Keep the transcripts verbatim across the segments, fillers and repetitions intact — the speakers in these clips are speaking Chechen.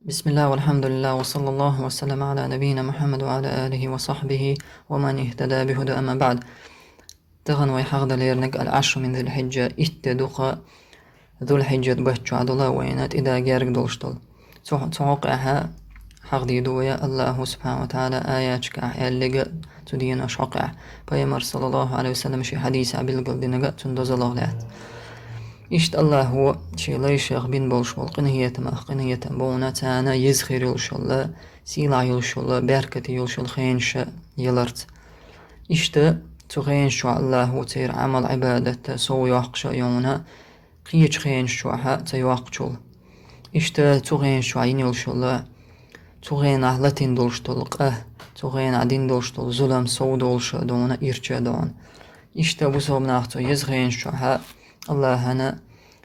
بسم الله والحمد لله وصلى الله وسلم على نبينا محمد وعلى آله وصحبه ومن اهتدى بهدى، أما بعد. Тахана вай хьахаде леринарг العشر من ذي الحجة, итт де дукха Зулхьиджат бутт чу долу вайна тӀедогӀу герга долуш долу. Цу, цу хьокъехь хьахаде ду вай, Аллахьа субхьана ва таӀала аяташкахь аьлларг, цу дийнаш хьокъехь Пайхамара, саллаллаху Ӏалайхи ва саллам, шен хьадисехь билгалдинарг, цуьнан дозаллах лаьцна. Иштта Аллахьа шен лайшех бина болуш болу къинхетамах къинхетам бовна царна еза хир йолуш йолу, сийлахь йолуш йолу, беркате йолуш йолу хенаш яларца. Иштта цу хенаш чохь Аллахьа церан Ӏамал-Ӏибадат сов йоккхуш а йовна, кхечу хенаш чохь ца йоккхучул. Иштта цу хенаш чохь йина йолуш йолу, цу хенахь латийна долуш долу къа, цу хенахь дина долуш долу зулам сов долуш а дона, ирча а дона. Иштта бусалба нах цу еза хенаш чохь Аллахьана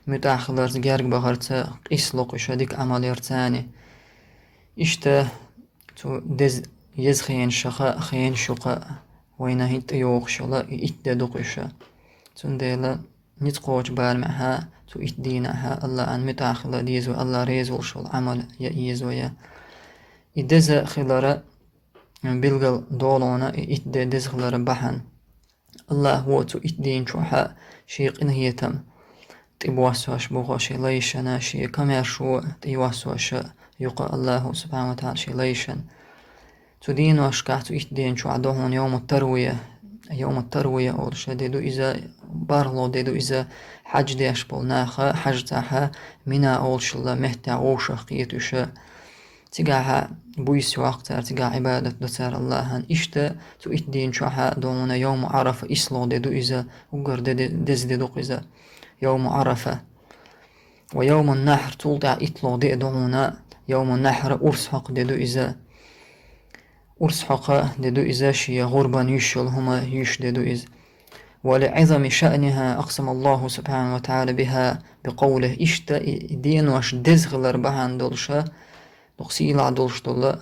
муьтӀахь хиларца, герга бахарца къийса ло-кх уьш, дика Ӏамал ярца царна. Иштта цу деза, еза хенашха, хенаш юкъа вайна хӀинца тӀейогӀуш йолу и итт де ду-кх уьш. Цундела ницкъ кхочу барамехь цу итт дийнахь Аллахьан муьтӀахь хила деза вай, Аллахь реза волуш волу Ӏамал ян еза вай. И деза хилар билгал долуна, и итт де деза хилар бахьана. Аллахьа цу итт дийнан чохь шен къинхетам тӀебоссош бу-кх шен лайшна, шен комаьршо тӀейоссош ю-кх Аллахьа субхьана ва таӀала шен лайшна. Цу дийнашкахь цу итт ден чохь ду хьуна йовмут-тарвия. Йовмут-тарвия олуш де ду иза, бархӀалгӀа де ду иза, хьаьж деш болу наха хьаьжцӀахь Мина олуш йолу меттехь вовшах кхета уьш. Цигахь буьйса йоккху цара, цигахь Ӏибадат до цара Аллахьан. Иштта цу итт ден чохь ду хьуна йовму Ӏарафа, исслогӀа де ду иза, уггар де-, де-, деза де ду-кх иза, йовму Ӏарафа. Ва йовмун-нахьр, цул тӀаьхьа иттлогӀа де а ду хьуна йовму-нахьр, урс хьокха де ду иза. Урс хьокха де ду иза, шен гӀурбан йиш йолу хӀума йиш де ду иза. ولعظم شأنها أقسم الله سبحانه وتعالى بها بقوله. Иштта и, и денош деза хилар бахьана долуш, дукха сийлахь долуш долу,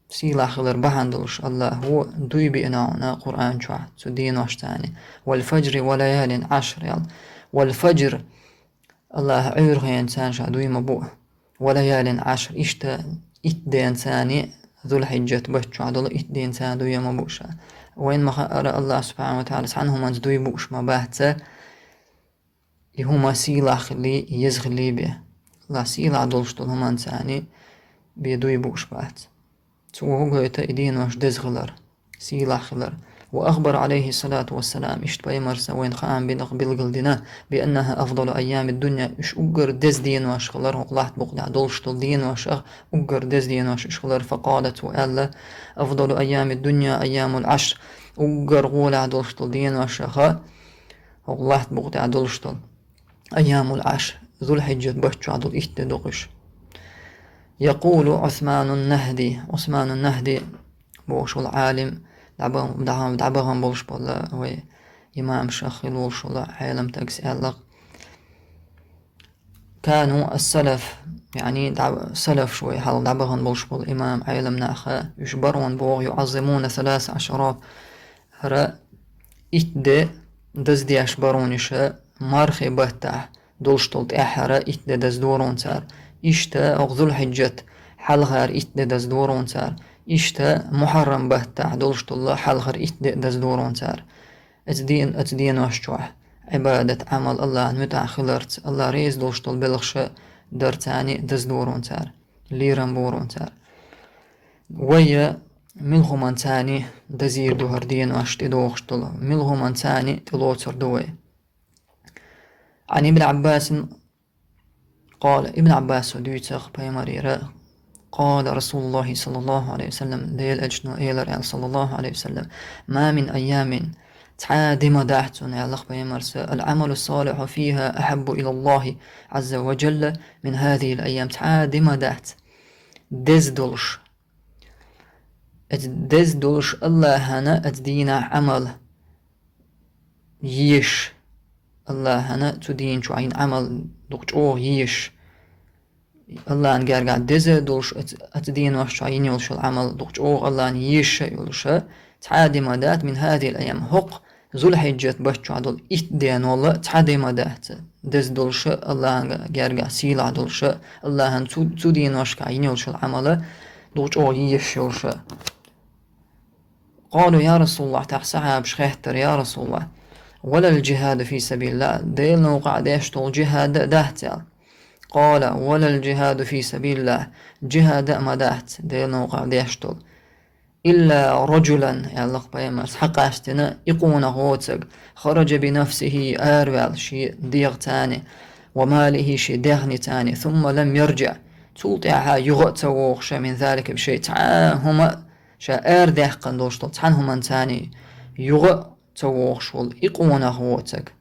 сийлахь хилар бахьана долуш Аллахьа дуй биъна хьуна Къуръан чохь цу деношца. والفجر وليال عشر аьлла. والفجر, Аллахьа Ӏуьйран хенца ша дуй ма бу. وليال عشر, иштта итт денца, Зулхьиджат бутт чохь долу итт денца дуй ма бу ша. Вайна ма-хаъара, Аллахьа субхьана ва таӀала цхьана хӀуманца дуй бууш ма бац, и хӀума сийлахь хилий, еза хилий бен. Аллахьа сийлахь долуш долу хӀуманца бен дуй бууш бац. Цо хӀу гойту и денош деза хилар, сийлахь хилар. وأخبر عليه الصلاة والسلام, иштта Пайхамара вайна хаам бина-кх, билгалдина, بأنها أفضل أيام الدنيا, уьш уггар деза денош хилар, хӀокху латта букъ тӀехь долуш долу деношах уггар деза денош уьш хилар. فقال, цо аьлла: أفضل أيام الدنيا أيام العشر, уггар гӀолехь долуш долу деношах, хӀокху латта букъ тӀехь долуш долу أيام العشر, Зулхьиджат бутт чохь долу итт де ду-кх уьш. يقول عثمان النهدي, Ӏусманун-Нахьди бохуш волу Ӏалим, дӀабахан, дӀабахан болуш болу вай имамашах хилла волуш волу Ӏеламстага аьлла-кх: كانوا السلف, яъни дӀа-, салафаш, вай хьалха дӀабахан болуш болу имам Ӏелам наха, уьш барон боху, يعظمون ثلاث عشرات, хӀара итт де даздеш барон уьш, мархи баттахь долуш долу тӀаьххьара итт де даздорон цара. Иштта хӀокху Зулхьиджат хьалхара итт де даздорон цара. Иштта Мухьаррам баттахь долуш долу хьалхара итт де даздорон цара. Оцу ден-, оцу денош чохь Ӏибадат, Ӏамал, Аллахьан муьтӀахь хиларца, Аллахь реза долуш долу белхаш дарца даздорон цара, лерам борон цара. Вай муьлха хӀуманца дазийр ду хӀара денош тӀедогӀуш долу, муьлха хӀуманца тӀелоцур ду вай. عن ابن عباس قال, Ибн Ӏаббаса дуьйцу-кх Пайхамарера: قال رسول الله صلى الله عليه وسلم, Делан Элчано элира аьлла, саллаллаху Ӏалайхи ва саллам: ما من أيام, цхьа а де ма дац, цунна аьлла-кх Пайхамара, العمل الصالح فيها أحب إلى الله عز وجل من هذه الأيام, цхьа а де ма дац деза долуш, оцу деза долуш Аллахьана оцу дийнахь Ӏамал езаш, Аллахьана цу дийна чохь йина Ӏамал дукха чӀогӀа езаш, Аллахьан гергахь деза а долуш, оцу, оцу денош чохь йина йолуш йолу Ӏамал дукха чӀогӀа Аллахьана езаш а йолуш, цхьа а де ма дац من هذه الأيام, хӀокху Зулхьиджат баччохь долу итт денал цхьа де ма дац, деза долуша, Аллахьан гергахь сийлахь долуша, Аллахьан цу, цу деношкахь йина йолуш йолу Ӏамала дугу чӀогӀа езаш йолуша. Къалу: «Я Расулаллахь», тӀаккха сахьабаш хаьттара: «Я Расулаллахь, валал джихаду фи сабилиллахь, Делан новкъахь деш долу джихад а дац?» аьлла. Къала: «Валал джихаду фи сабилиллахь, джихад а ма дац, Делан новкъахь деш долу». «Илла раджулан», аьлла пайхамарс, хьакъаьстина, и къонах воцург, хараджа би нафсихи, араваьлла шен дегӀацани, ва малихи, шен даьхницани, сумма лам ярджиӀ, цул тӀаьхьа юха а ца вогӀуша, мин залика, бишайъ, цхьа а хӀума а, ша арадаьккхина долуш долу цхьана хӀуманцани юха а ца вогӀуш волу и къонах воцург.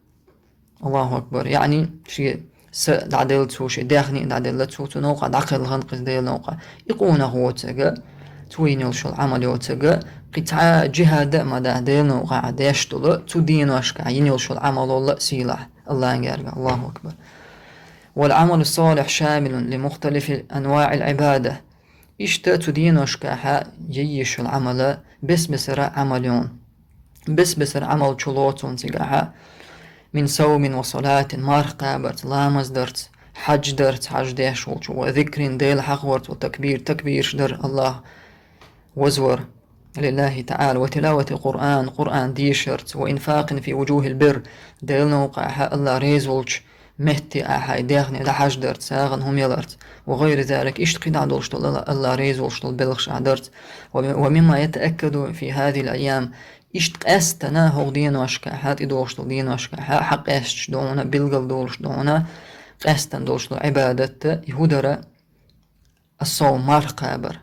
Аллаху акбар. Яъни, шен са а дӀаделла цо, шен даьхни а дӀаделла цо, цу новкъа дӀакхелхина кхин Делан новкъа. И къонах воцург, цо йина йолуш йолу Ӏамал йоцург, кхин цхьа а джихад а ма дац Делан новкъа деш долу, цу деношкахь йина йолуш йолу Ӏамалал а сийлахь Аллахьан гергахь. Аллаху акбар. Вал Ӏамалу салихь шамилун ли мухталифи анваӀил Ӏибада. Иштта цу деношкахьа йийш йолу Ӏамала бес-бесара Ӏамал ю. Бес-бесара Ӏамал чулоцу цигахьа: мин саумин ва салатин, марха кхабарца, ламаз дарца, хьаьж дарца, хьаьж деш волчу, ва зикрин, Дела хьахорца, ва такбир, такбирш дар, Аллах вазвар, лиллахи таӀала, ва тилавати Къуръан, Къуръан дешарца, ва инфакин фи вуджухил бир, Делан новкъахьа Аллах реза волчу метте ахьа и даьхни дӀахьаждарца, сагӀина хӀума яларца, ва гӀайри залик, иштта кхидӀа долуш долу Алла, Алла реза волуш долу белхаш ахьа дарца, ва ми-, ва мимма ятааккаду фи хазил айям, иштта къаьстана хӀокху деношкахьа, тӀедогӀуш долу деношкахьа, хьакъаьсташ дохуна, билгал долуш дохуна, къаьстана долуш долу Ӏибадатта, и хӀу дара, ас-савм, марха кхабар.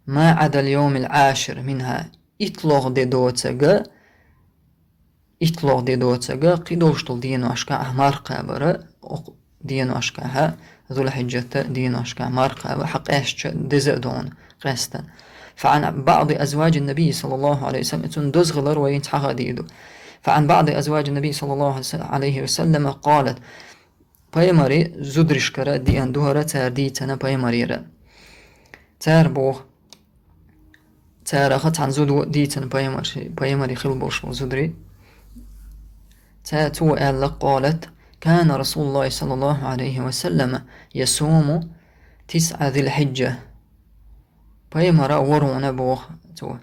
Ма Ӏадал йовмил Ӏашир минха, итлогӀ де доцага, итлогӀ де доцага, кхидолуш долу деношкахь марха кхабара, окху деношкахьа, Зулхьиджата деношкахь марха кхаба, хьакъаьстча деза а дохуна, къаьстана. Фа Ӏан баъди азваджин Набий, саллаллаху Ӏалайхи ва саллам, цунна доза хилар вайна цхьаха дийр ду. Фа Ӏан баъди азваджин Набий, саллаллаху Ӏалайхи ва саллам, къалат, пайхамари зударшкара диъан духара цара дийцина пайхамарера. Цара боху, цараха цхьана зуда дийцина пайхамар-, пайхамари хила болуш болу зудари. Ца-, цо аьлла, къалат: «Кана Расулуллахи саллаллаху Ӏалайхи ва саллама ясуму тисъа Зилхьиджа». Пайхамара варуна боху цо.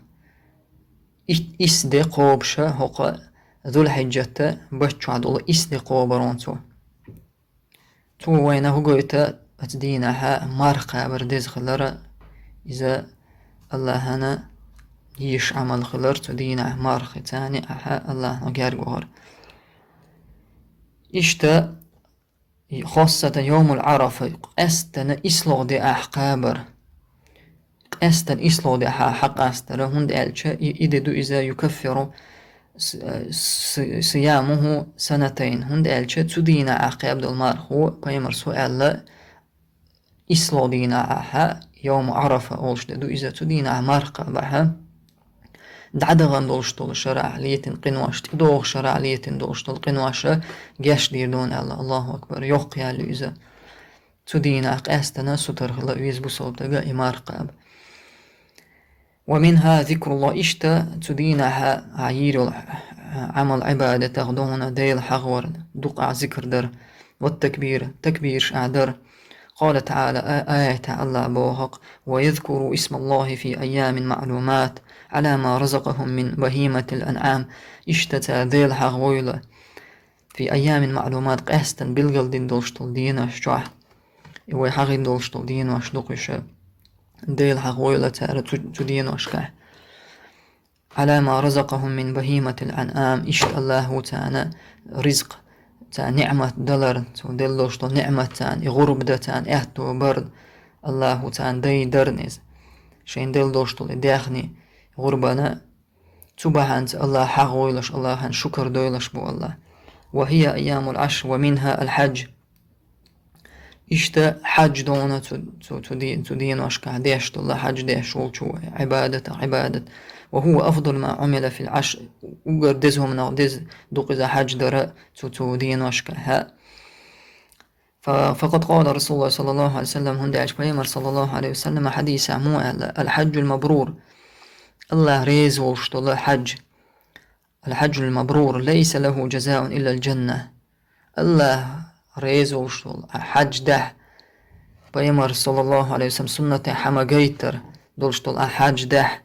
Ис-, ис де кхобуша хӀокху Зулхьиджата баччохь долу ис де кхобаруна цо. Цо вайна хӀу гойту, оцу дийнахьа марха кхабар деза хилар, иза Аллахьана йиш Ӏамал хилар, цу дийнахьа марха цани ахьа Аллахьна герга вахар. Иштта, хоссата йовмул Ӏарафа, къаьстана ислогӀ де ахь кхабар. Къаьстана ислогӀ де хьа-, хьакъастара, хӀунда аьлча и, и де ду иза юкаффиру с-, с-, сиямуху санатайн, хӀунда аьлча цу дийнахьа кхаьбдолу мархо, пайхамарс хӀу аьлла, ислогӀ дийнахьа, йовму Ӏарафа олуш де ду иза, цу дийнахьа марха кхабахьа, дӀадахана долуш долу шарахь летина къинош, тӀедогӀу шарахь летина долуш долу къиноша геш дийр дона аьлла, Аллаху акбар, йоккха ял ю иза. Цу дийнахь къаьстана сутара хила веза бусалба дага и марха кхаба. Ва минха зикруллах, иштта цу дийнахьа йийр йолу Ӏамал Ӏибадатах дохуна Дела хьахавар, дукха зикр дар, ва такбир, такбирш а дар. Къала таӀала, а-, аята Аллах боху-кх: «Ва язкуру исмаллахи фи айямин маълумат, Ӏала ма разакъахум мин бахиматил анъам». Иштта цара Дела хьахавойла. Фи айямин маълумат, къаьстана билгал дина долуш долу денош чохь. И вай хьахийна долуш долу денош дукха иша. Дела хьахавойла цара цу, цу деношкахь. Ӏала ма разакъахум мин бахиматил анъам, иштта Аллаху царна ризкъ, царна ниъмат далар, цо делла долуш долу ниъмат царна, и гӀурба дан царна аьтто бар, Аллаху царна дайдарна иза. Шайн делла долуш долу и даьхни гӀурбана Цу бахьанца Аллах хьахавойлаш, Аллахьан шукар дойлаш бу Аллах. Ва хия айямул Ӏаш ва минха аль-хьадж. Иштта хьадж дона цу, цу, цу ди-, цу деношкахь деш долу, хьадж деш волчу Ӏибадата, Ӏибадат. Ва хува афдалу ма Ӏумила фил Ӏаш. Угар деза хӀуманах деза ду-кх иза хьадж дара цу, цу деношкахь. Фа-, факъад къала Расулуллах саллаллаху Ӏалайхи ва саллам, хӀунда аьлча пайхамар саллаллаху Ӏалайхи ва саллама хьадисехь муха аьлла: «Аль-хьаджул мабрур». Аллах реза волуш долу хьадж. الحج المبرور ليس له جزاء إلا الجنة. Аллах реза волуш долу а хьаьждехь, пайхамар, саллаллаху алейхи ва саллям, суннатехь хьама гайтар долуш долу а хьаьждехь,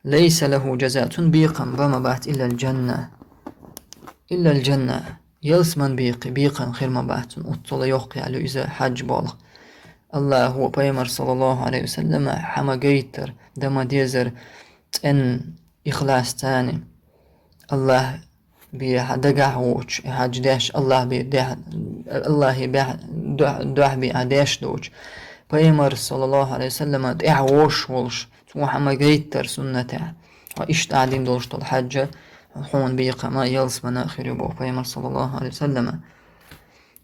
ليس له جزاء, цунна бекхам бан ма бац, إلا الجنة. إلا الجنة. Ялсаман бекхи-, бекхам хир ма бац цунна, оццула йоккха яьлла ю иза хьаьж болх. Аллахо, пайхамар, саллаллаху алейхи ва саллям, хьама гайтар, дан ма дезар цӀена, ихлас цани. Аллах бен хьан дагахь воцуш, и хьаьж деш, Аллах бен деш, Аллахе бен дуьхь-, дуьхьа бен а деш доцуш. Пайхамар, саллаллаху алейхи ва саллям, тӀаьхьа вожуш волуш, цо хьама гайтар суннатехь. Хьо иштта а дина долуш долу хьаьж хьуна бекхам а, ялсаман а хир ю боху пайхамар, саллаллаху алейхи ва саллям.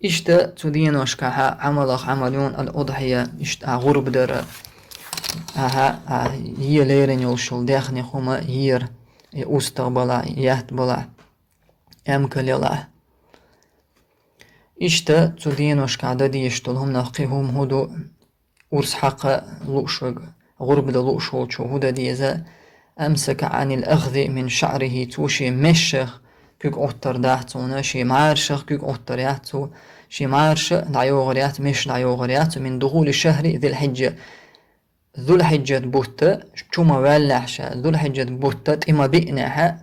Иштта цу деношкахь хьа Ӏамалах Ӏамал ю аль-удхьия, иштта а гӀурба дар, ахьа, а е лерина йолуш йолу даьхни хӀума ера, и устагӀ балахь, етт балахь, эмкал елахь. Иштта цу деношкахь дан дезаш долу хӀуманах кхин хӀума хӀун ду, урс хьакха лууш верг, гӀурба дан лууш волчо хӀун дан деза: أمسك عن الأخذ من شعره, цо шен мешах куьг Ӏоттар дахь цунна, шен мӀарашах куьг Ӏоттар яц цо, шен мӀараша дӀайогӀур яц, мешаш дӀайогӀур яц цо, من دخول شهر ذي الحجة. Зулхьиджат бутт чу ма ваьллехь ша, Зулхьиджат бутт тӀе ма биънехь,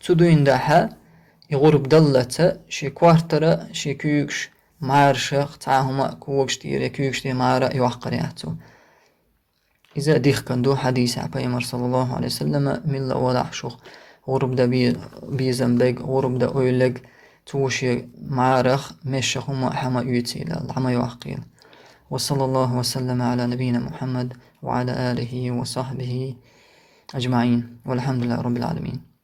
цу дуьйна дахь, и гӀурба даллалц шен кортара, шен куьйгаш, мӀарашах цхьа а хӀума а когаш тӀера, куьйгаш тӀера мӀара а йоккхур яц цо. Иза дихкина ду хьадисехь пайхамар, саллаллаху алейхи ва саллям, милла а валахь шух гӀурба дан бе-, безам берг, гӀурба дан ойлаг, цо шен мӀарах, мешах хӀума а хьама оьцийла, дӀа ма йоккхийла. وصلى الله وسلم على نبينا محمد وعلى آله وصحبه أجمعين. والحمد لله رب العالمين.